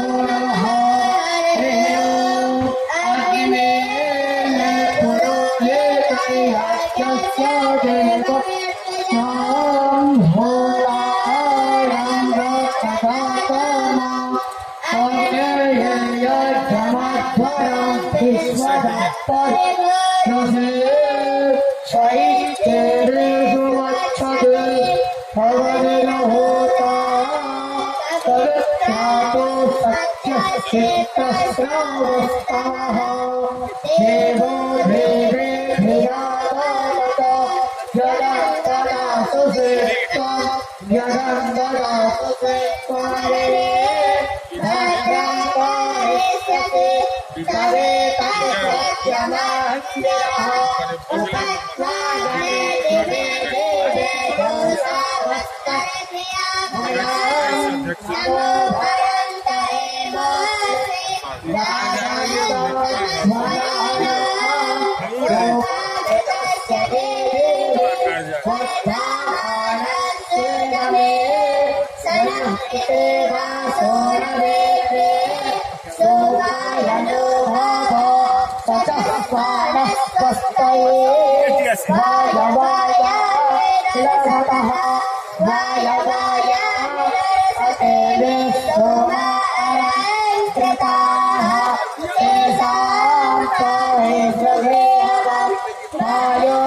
नमः। हरिः ॐ अग्निमेल पुरोहितस्य देवतां होतारं रक्षतातमा अग्नेयध्यमध्वरं विश्वदत्तरसे शैत्येषु वक्षते भवनिर्होता तदख्यातो सत्यश्चित्तस्रावस्ताः देवो देवेभिरादात यदङ्गदासु सेत्वं यदङ्गदासु सेत्वं भद्रं करिष्यति तवेतत्सत्यमन्दिरः उपत्वागणे दिवे देवे दोषावस्तक्रियाभयं नमो भयन्त एवासि राजन्तस्य देवी वर्धमानस्य सनः वासोरवेत्रे सोमायनो भव सचः स्वानस्वस्तये वायवाय लभतः वायवाय सतेवे सोमा अलङ्कृताः तेषां तोहे वायो